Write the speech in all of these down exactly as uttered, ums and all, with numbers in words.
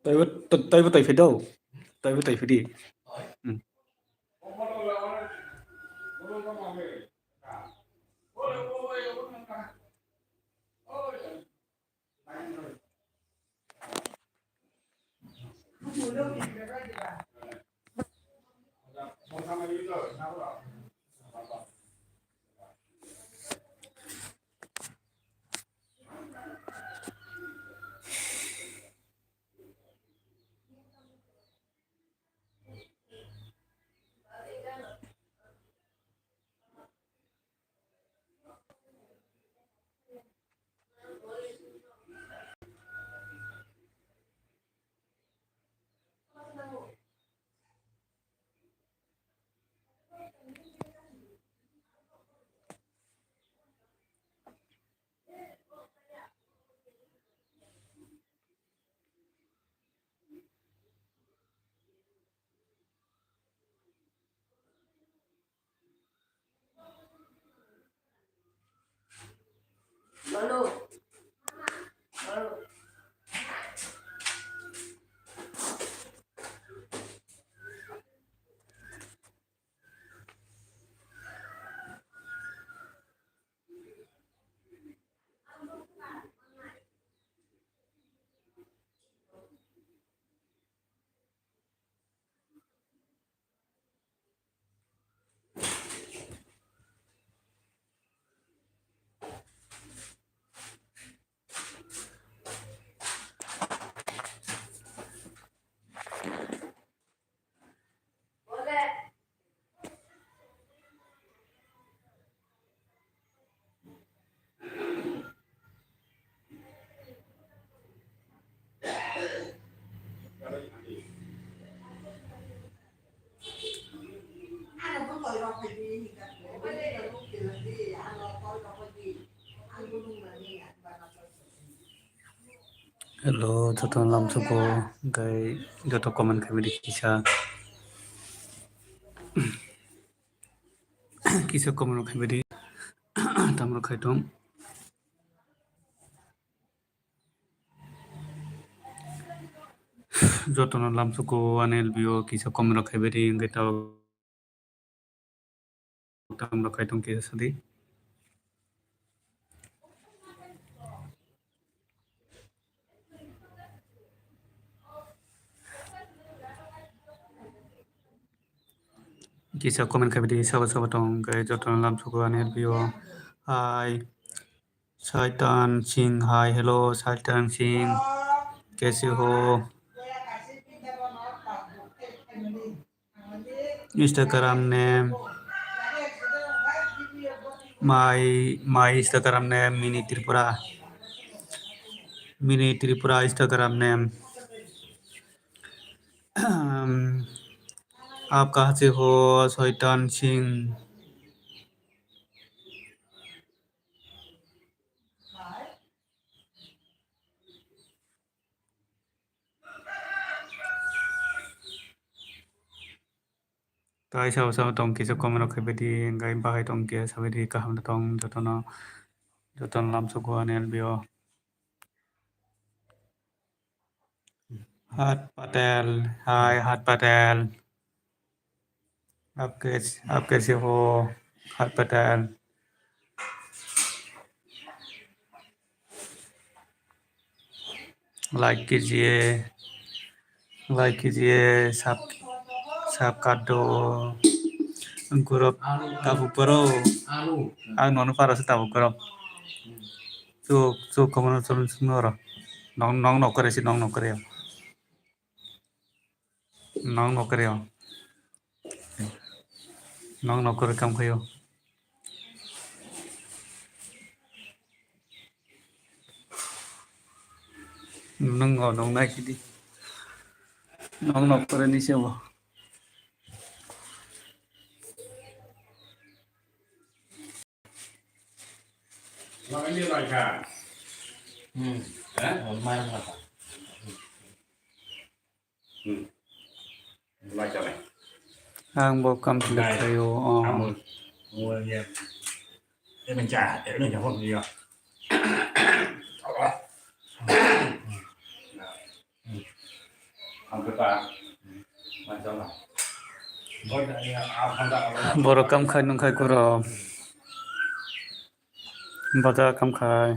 Taibo, taibo taiphai do. Taibo taiphai di. Hmm. Hello, joto lamsugo, tei joto comment khaibidi kisa. Kisa comment rok khaibidi. Tamrok khaitong. Jotono lamsugo ani L B O kisa comment rok khaibidi, hwnkhe tabok. Tamrok khaitong kisa sadi. Kisa comment khaibidi sabo sabo tong, hwnkhe jotono lamsugo ani L B O. Hai. Saitan Singh, hi, hello, Saitan Singh, kaise ho? Instagram name, my, my Instagram name Mini Tripura, Mini Tripura Instagram name. आप कहाँ से हो, शैतान Singh? Tai sabo sabo tong kisa comment rok khaibidi, hwnkhe bahai tong kisa sabidi, kaham tong jotono, jotono lamsugo ani L B O. Hat Patel, hi Hat Patel. आप कैसे, आप कैसे हो, हाथ पटेल? लाइक कीजिए, लाइक कीजिए, सब, सब कर दो। Group tabuk boro. Ang nono para se tabuk boro. Chuk, chuk, komono chulun chukno oro. Nong, nong nokore si, nong nokore. Nong nokre o. Nong nokre kam khayo. Nong o nong nai kidi. Nong nokre ni se bo. Hmm. Eh? Oh, mai mata. Hmm. Ang bo kam select khayo, oh. Amo, amo ye. Ini cha, ini cha, hok ye. Hmm. Borok kam khai nung khai kuro. Bata kam khai.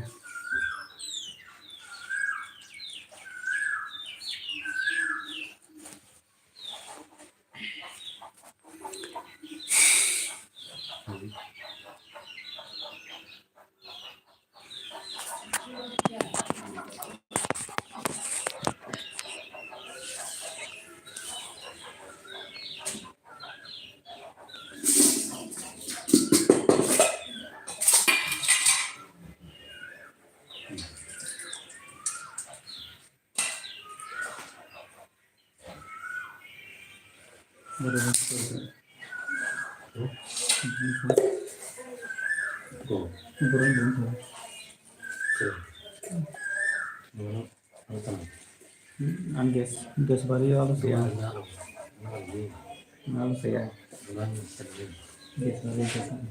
Ang gas, gas bari alo saya. Alo saya. Gas bari, gas bari.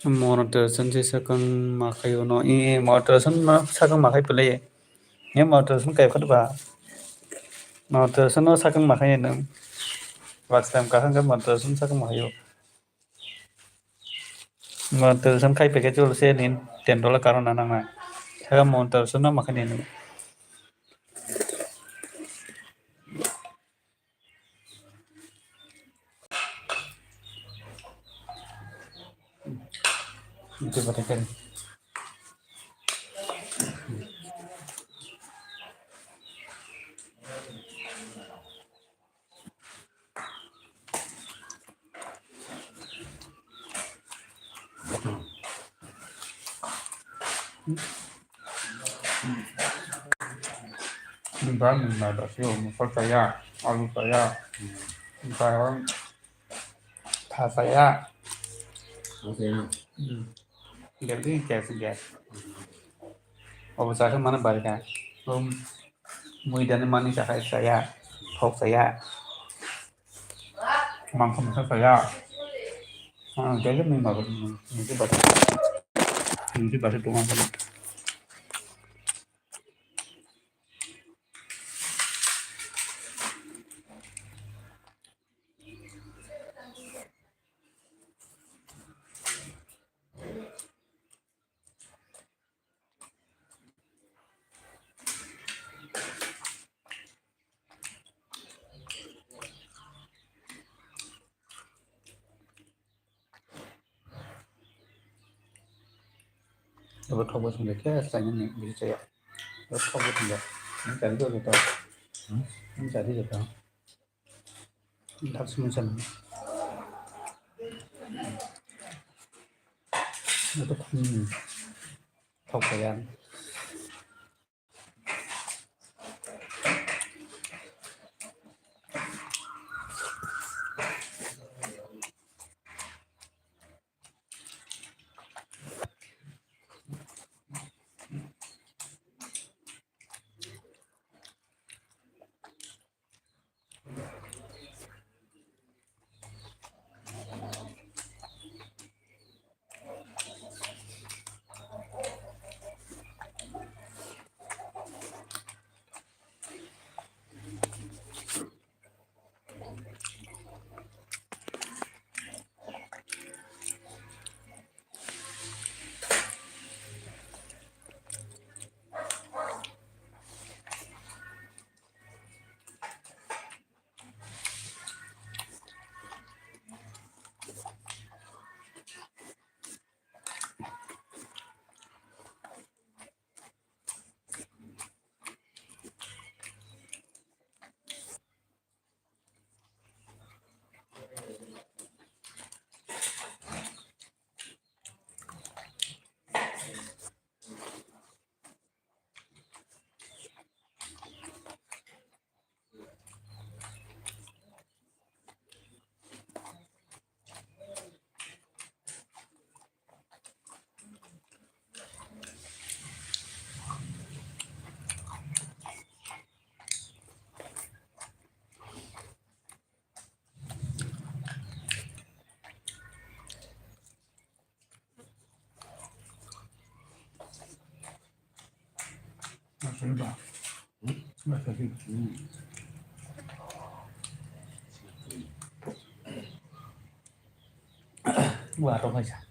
Mono twswn se sakang makhai uno, e, e, mono twswn no sakang makhai pele. E mono twswn kai khut ba. Mono twswn no sakang makhai nung. Wax time kahang ke mono twswn sakang makhai o. Mono twswn khai peke chul se nin ten dollar karon na nang na. Sakang mono twswn no makhai nung. Bang na da sio, mosol saya, alu saya, bang tha saya. Oke, ya. Hmm. Jadi gas, gas. Obo saya mana barika. Um, mui dan mani saya, saya, thok saya. Mangsa mangsa saya. Ah, jadi ni baru, ni baru, ni baru tu mangsa. Abo thok bo song khe, chaina ni bisi chaya. Abo thok bo song khe. Ni chari do joto. Hmm? Ni chari joto. Dak sumui chana. Abo thok ni. Thok chaya. Wa to kaisa.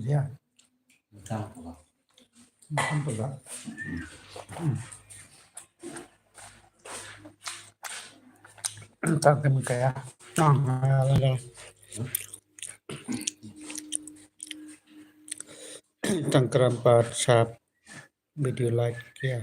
Ya. Makan pula. Tang kami kaya. Tang, ah, lagi. Tang kerampat sap. Video like ya.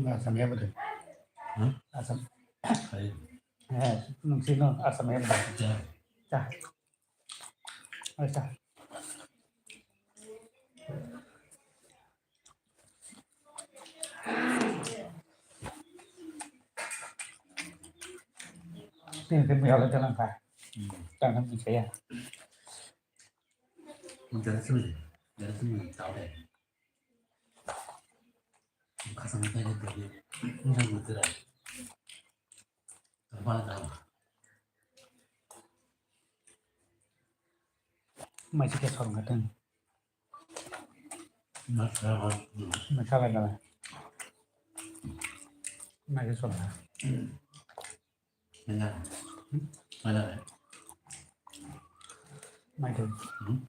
Asam ya betul. Hmm? Asam. Hai. Eh, nung sino asam ya betul. Ya. Dah. Dah. Sini, sini, ya, jalan, Pak. Hmm. Jangan bisa ya. Jangan sini. Jangan sini, tahu deh. Kasang tadi tadi. Ini muterai. Apa tahu? Mai sih kesal ngateng. Mai kala kala. Mai kesal. Mana? Mana? Mai tu. Hmm?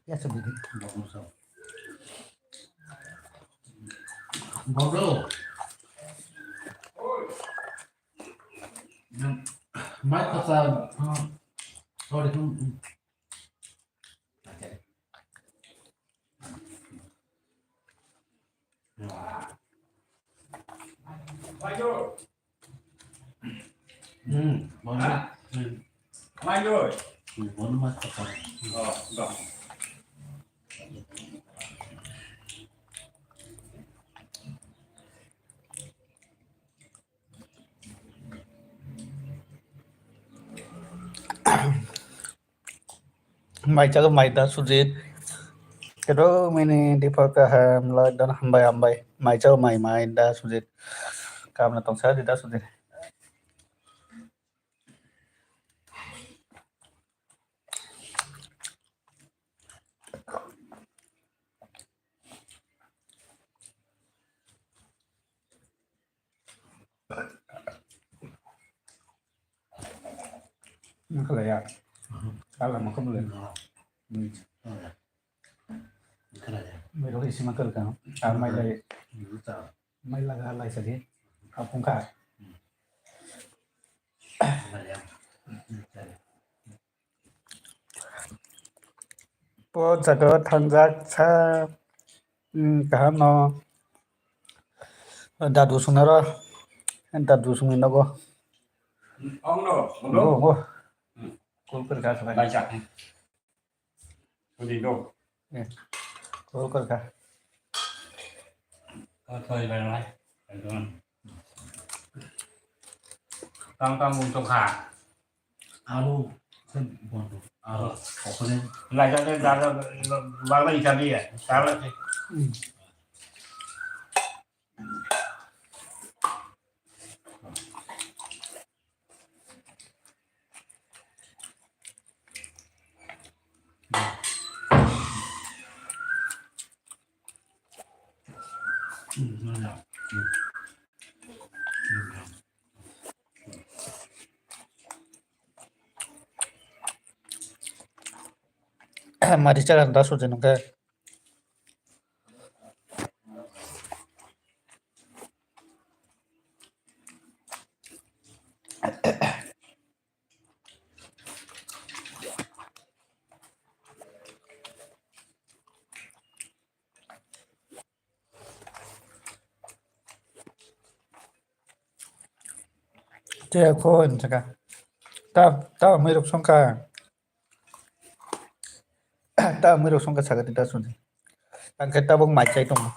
Ya, sebut. Bro. Mai kasa. Sorry. Hmm, bono. Hmm. Bono mas kasa. Oh, dah. Mai chago mai da Sujit. Kedo mini dipa kaham la dan hambai hambai. Mai chago mai mai da Sujit. Kam na tong sa di da Sujit. Makala ya. Kala makam le. Mai rok isi makal ka. Ar mai lai. Mai laga lai sadi. Kapung ka. O jaga o thangjak sa, hmm, kaham no. Dadu swngnaro, dadu swngni nogo. Ong no, ong no. Nogo, nogo. Hmm. Call kar ka sa. Bai sa. Sudi do. Eh, call kar ka. Ko thoi bai lai. Tang tang mung tong kha. Alo, sen bondo. Alo, okole. Lai ja, lai ja, lai ja, lai ja, lai ja. Mari chagan da sujin hwnkhe. Tei kho hinwi saka. Ta, ta mwrwk songkha. Ta mwrwk songkha sakha tei ta sudi. Ang khe tabuk mai chai tongo.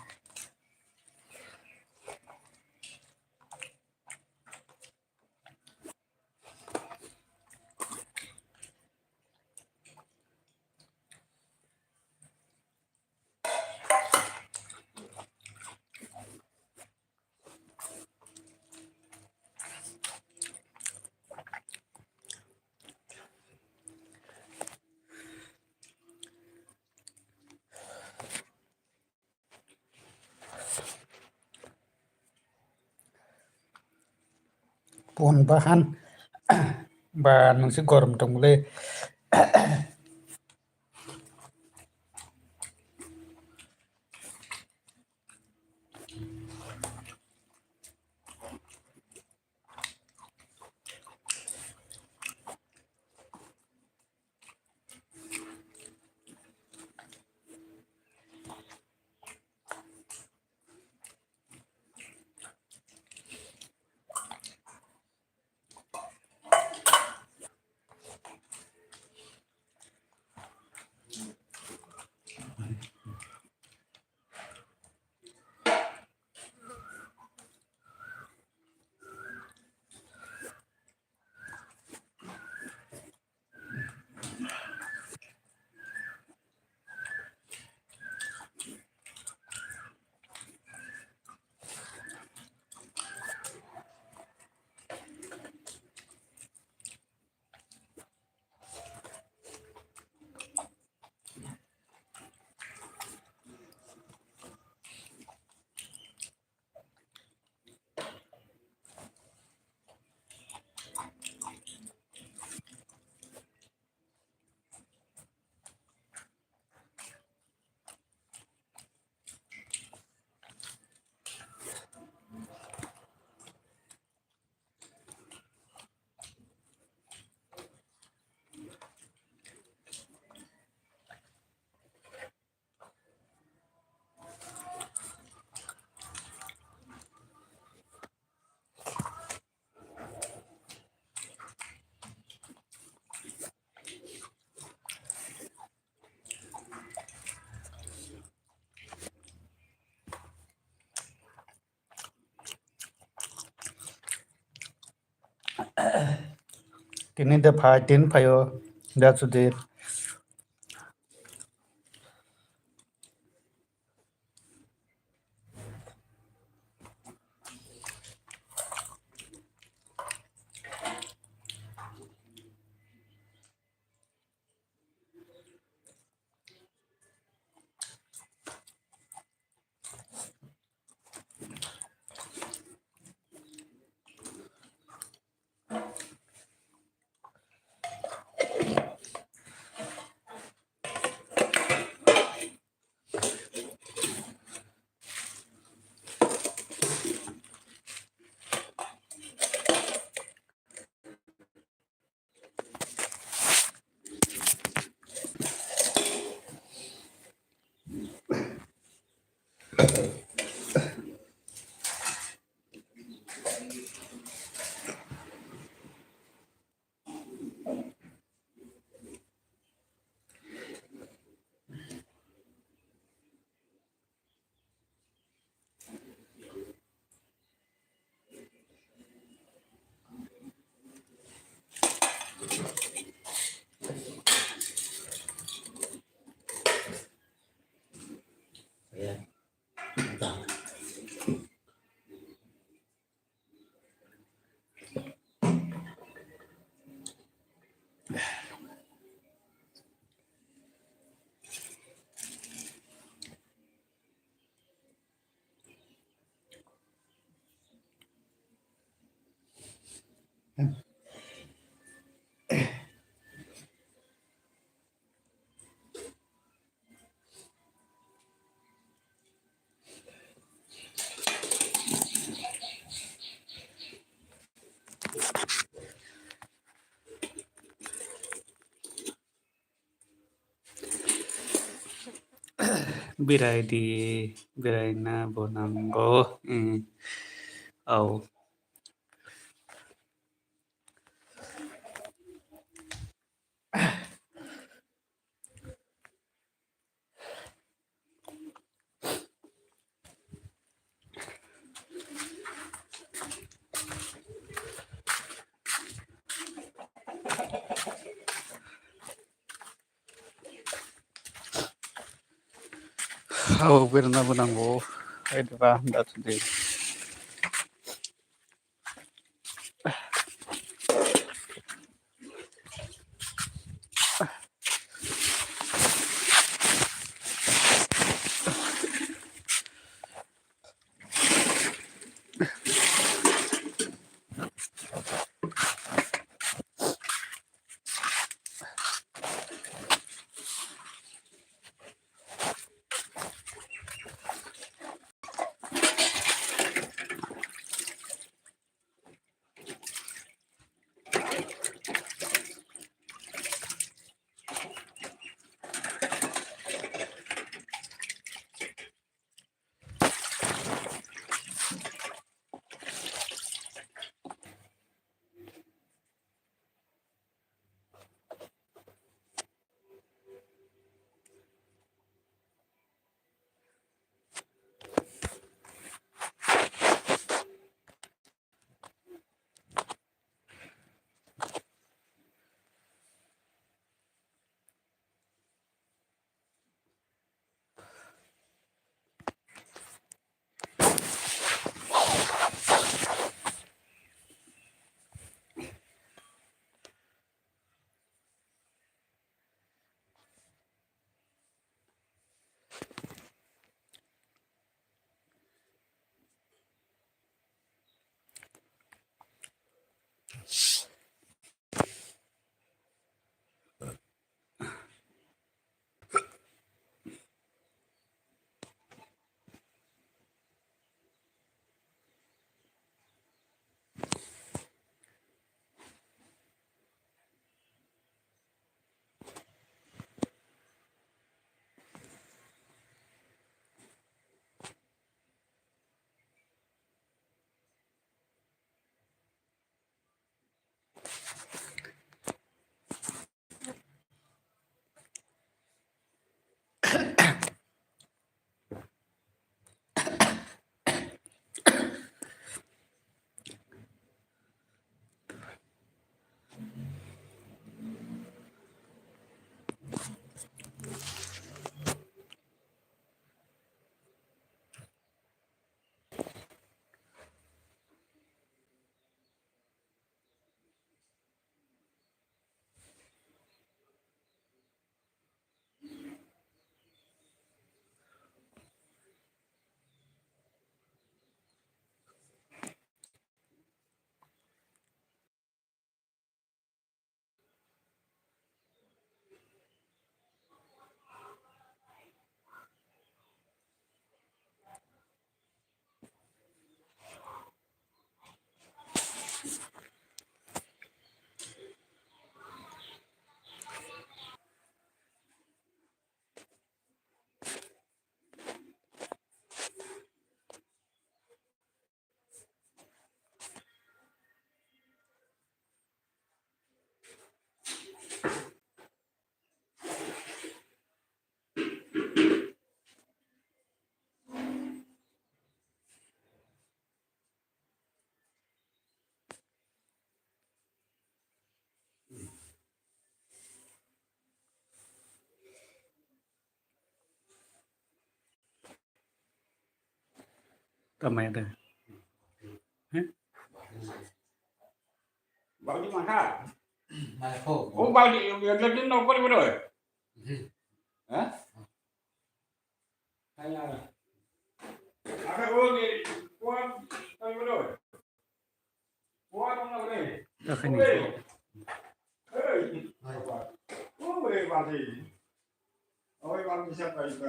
Pon bahan ba nungsi gorom tongmole. Tini de phai, tin phaio, da sudir. Birai di, birai na bo nango. Mm. Au. Hao, berna bo nango. Ai dora, da today. Tamaya da. Heh? Baudi mangkha. Mai kho. O baudi, yo, yo, yo, no kori bro. Heh? Kaya. Aka o ni, kuat, kori bro. Kuat, no kori. Takhani. Hey. Hey. Mai. O bre, baudi. Oi, baudi, siapa itu?